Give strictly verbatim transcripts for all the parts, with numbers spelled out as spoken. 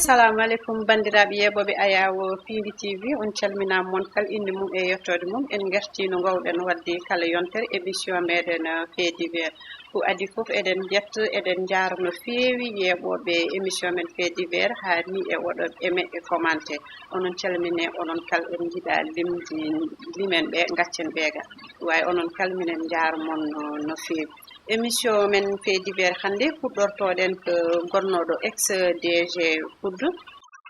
Assalamu aleykum, banndiraaɓe yeeɓooɓe Ayaawo Piindi T V, on calminaama mon kala innde mum e yettoode mum. En ngartii no ngoowɗen waɗde kala yontere émission meeɗen, eh, Fait divers. Ko adii fof, eɗen njetta, eɗen njaara no feewi yeeɓooɓe émission men Fait divers, haa ni e oɗo eme e commenté. Onon calminee, onon kala en njiɗaa limde, limen ɓe, ngaccen ɓeega. Waawi onon kala minen njaara mon no, no feewi. Émission men Fait divers hannde, puɗɗortooɗen ko gonnooɗo ex D G POUD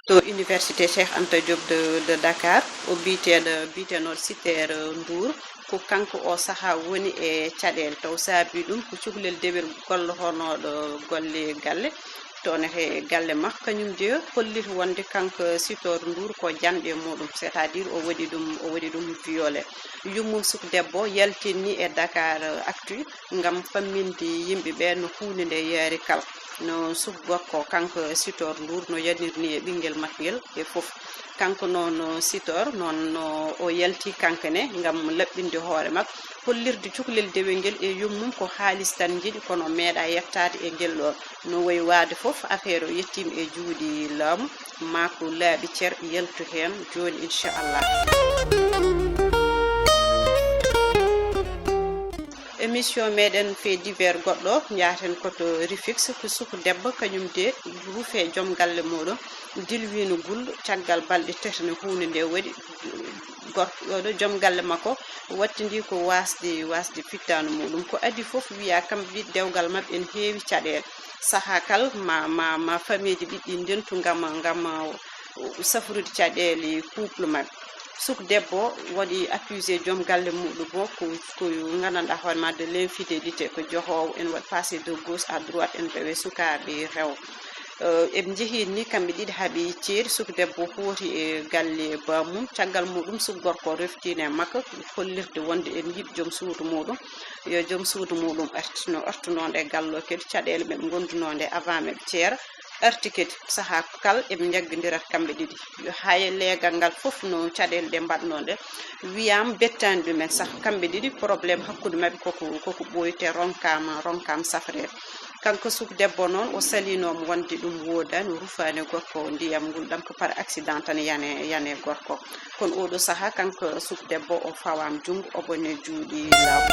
to Université Cheikh Anta Diop de, de Dakar, o biyeteeɗo, biyeteeɗo Sitor Ndour. Ko kanko o sahaa woni e caɗeele, taw saabii ɗum ko cukalel dewel gollornooɗo golle galle, toon e galle makko. Kañum de holliti wonde kanko Sitor Ndour ko janɗe muɗum, c'est-à-dire o waɗi ɗum, o waɗi ɗum violé. Yummum suka debbo yaltinni e Dakar Actu ngam famminde yimɓe ɓe no huunde nde yaari kala. No suka gorko kanko Sitor Ndour no yanirni e ɓinngel makko ngel e fof. Kanko noon Sitor noon no o yalti kanko ne ngam laɓɓinde hoore makko, hollirde cukalel dewel ngel e yummum ko haalis tan njiɗi, kono meeɗa yettaade e ngel ɗo. No wayi waade fof, affaire o yettiima e juuɗe laamu, maa ko laaɓi cer yaltu heen jooni, inchallah. Émission meeɗen Fait divers goɗɗo, njaaten ko to Rufisque, ko suka debbo, kañum de rufe joom galle muɗum, dilwiino gulɗo, caggal balɗe tati no huunde nde waɗi, gorko oɗo, joom galle makko, wattindi ko wasde, wasde fittaandu muɗum. Ko adii fof wiya kamɓe ɗiɗi dewgal maɓɓe ene heewi caɗeele. Sahaa kala ma, ma, ma famille ji ɓiɗɗi ndentu ngam, ngam safrude caɗeele couple maɓɓe. Suka debbo waɗi accusé joom galle muɗum o ko, ko nganndanɗaa hoore ma de l'infidélité, ko johoowo, ene waɗi passé de gauche à droite, ene rewe sukaaɓe rewɓe. Eh, eɓe njehii ni kamɓe ɗiɗi haa ɓe ceedi, suka debbo hooti e galle baamum, caggal muɗum suka gorko reftiino e makko, hollirde wonde ene yiɗi joom suudu muɗum, yo joom suudu muɗum artu, no artunoo nde e galle o kadi, caɗeele ɓe ngondunoo nde avant ɓe ceeda. Arti kadi sahaa kala eɓe njaggondirat kamɓe ɗiɗi. Yo hay leegal ngal fof no caɗeele ɗe mbaɗnoo ɗe, wiyaama bettaani ɗumen sah. Kamɓe ɗiɗi, problème hakkunde maɓɓe koko, koko ɓooyi, te ronkaama, ronkaama safreede. Kanko suka debbo noon, o saliinooma wonde ɗum woodaani, o rufaani e gorko o ndiyam ngulɗam, ko par accident tan yani, yani e gorko. Kono oɗo sahaa, kanko suka debbo o fawaama junngo, o boni e juuɗe laamu.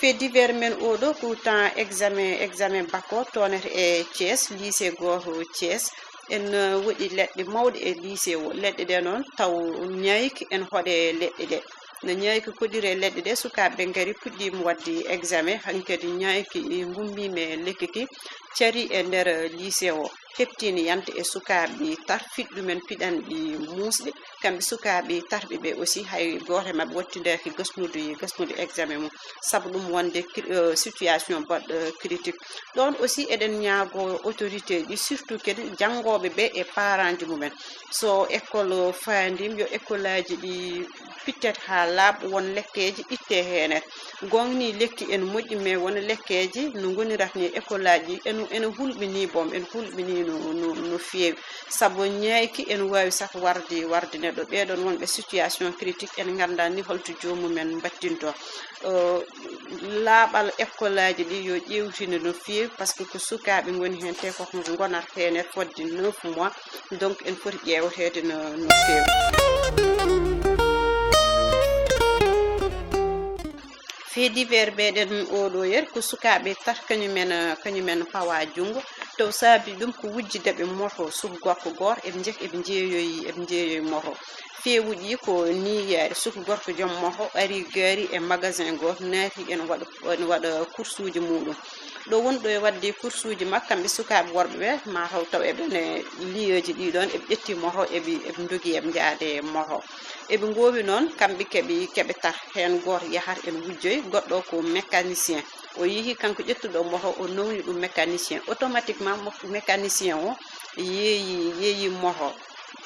Fait divers men oɗo ko temps examen, examen bac o toonata e Thiès, lycée gooto Thiès. En, eh, waɗi leɗɗe mawɗe e lycée o. Leɗɗe ɗe noon taw ñaayki ene hoɗe leɗɗe ɗe. No ñaayki koɗiri e leɗɗe ɗe, sukaaɓe ɓe ngari puɗɗiima waɗde examen. Hankadi ñaayki ngummiima e lekki ki, carii e nder lycée o. Heɓtiino yante e sukaaɓe tar, fiɗɗumen piɗanɗe muusɗe. Kamɓe sukaaɓe tarɓe ɓe aussi, hay gooto e maɓɓe wattindaaki gasnude, gasnude examen mum, sabu ɗum wonde cri-, euh, situation baɗɗo critique. Ɗoon aussi eɗen ñaagoo autorité ji, surtout kadi janngooɓe ɓe e parent ji mumen. So école faandiima, yo école aji ɗi pittet haa laaɓa, won lekkeeji ittee heen. Goonga ni lekki ene moƴƴi, mais won lekkeeji no ngonirat ni école aji, ene, ene hulɓinii boom, ene hulɓinii no, no, no feewi. Sabu ñaayki ene waawi saka warde, warde neɗɗo. Ɓee ɗoon wonɓe situation critique, en nganndaa ni holto joomum en mbattintoo. Euh, laaɓal école aji ɗi yo ƴeewtine no feewi, parce que ko sukaaɓe ngoni heen, te ko ngonata heen e fodde neuf mois. Donc, en foti ƴeewateede no, no feewi. Fait divers meɗen oɗo yer ko sukaaɓe tat kañumen, kañumen pawa junngo. Taw saabi ɗum ko wujjidaɓe moto, suka gorko goor, eɓe njeh-, eɓe njeeyoyi, eɓe njeeyoyi moto. Feewuɗi ko ni yaari, suka gorko joom moto ari gaari e magasin gooto, naati ene waɗa, ene waɗa kursuuji muɗum. Ɗo woni ɗo e waɗde kursuuji makko, kamɓe sukaaɓe worɓe ɓe, ma taw, taw eɓe ne lieuji ɗi ɗoon, eɓe ƴetti moto, eɓe, eɓe ndogi, eɓe njaade moto. Eɓe ngoowi noon, kamɓe keɓe, keɓe tar. Heen gooto yahat ene wujjoyi, goɗɗo ko mécanicien. O yehi kanko ƴettuɗo moto, o nowni ɗum mécanicien. Automatiquement, mo-, mécanicien o yeeyi, yeeyi moto.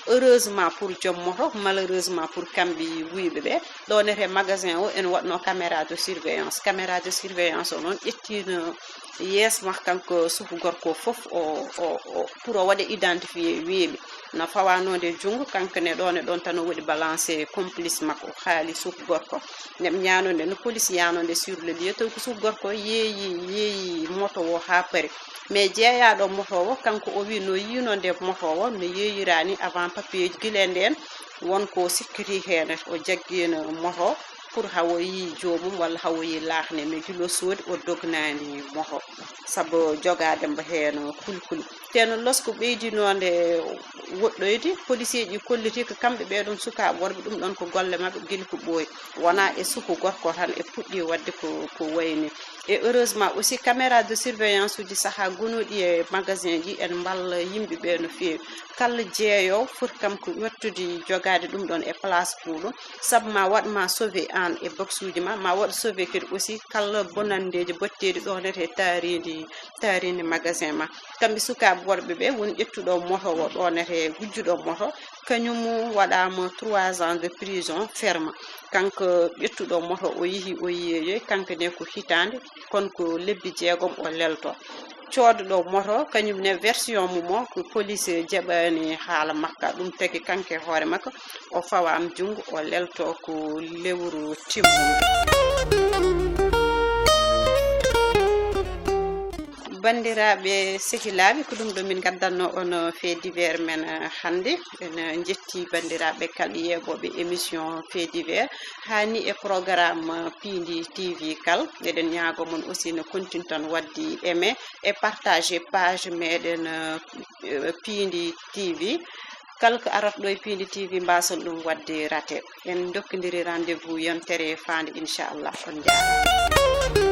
Heureusement pour joom moto, malheureusement pour kamɓe wuyɓe ɓe, ɗo nete magasin o ene waɗno caméra de surveillance. Caméra de surveillance o noon ƴettiino Yeeso makko kanko suku gorko fof o, o, o, pour o waɗa identifié weeɓi. No fawano nde junngo kanko ne ɗon e ɗon tan o waɗi balancé complice makko o haali suku gorko. Nde ɓe ñaano nde no police yaano nde sur le lieu taw ko suku gorko yeeyi yeeyi moto o haa pari. Mais jeeyaaɗo moto o kanko o wi no yiino nde moto o no yeeyiraani avant papier gila nden won ko sikkiti heen o jaggiino moto pour hawo yi joomum walla hawo yi laakne mais gilo soodi o dognaani moto sabu jogaade mbo heen kulkuli. Teno losko ɓeydinoonde woɗɗoyde policier ji kolliti ko kamɓe ɓeɗon sukaaɓe worɓe ɗum ɗon ko golle maɓɓe gila ko ɓooyi wona e suku gorko tan e puɗɗi wadde ko ko wayni. E heureusement aussi caméra de surveillance uji saha gonuɗi e magasin ji en mballa yimɓe ɓe no feewi. Kala jeeyowo foti kam ko ƴettude jogaade ɗum ɗon e place muuɗum sabu ma waɗ ma sauver an e box uji ma ma waɗ sauver kadi aussi kala bonandeji botteɗi ɗonete taaridi taaridi magasin ma. Kamɓe sukaaɓe worɓe ɓe woni ƴettuɗo moto o ɗonete gujjuɗo moto kañum waɗama trois ans de prison ferme. Kanko ƴettuɗo moto o yeehi o yeeyoy kanko ne ko hitande kono ko lebbi jeegom o lelto. Cooduɗo moto kañum ne version mum o ko police jaɓani haala makka ɗum tagi kanke hoore makko o fawama junngo o lelto ko lewru timmundu. Banndiraaɓe sehilaaɓe ko ɗum ɗo min ngaddanno on fait divers men hannde. En njetti banndiraaɓe kala yeeɓooɓe émission fait divers hani e programme piindi tv kal. Eɗen ñaago mon aussi no kontintan waddi aimé e partage page meɗen piindi tv. Kala ko arata ɗo e piindi tv mbason ɗum wadde rate. En dokkidiri rendez-vous yontere faande inchallah on jaara.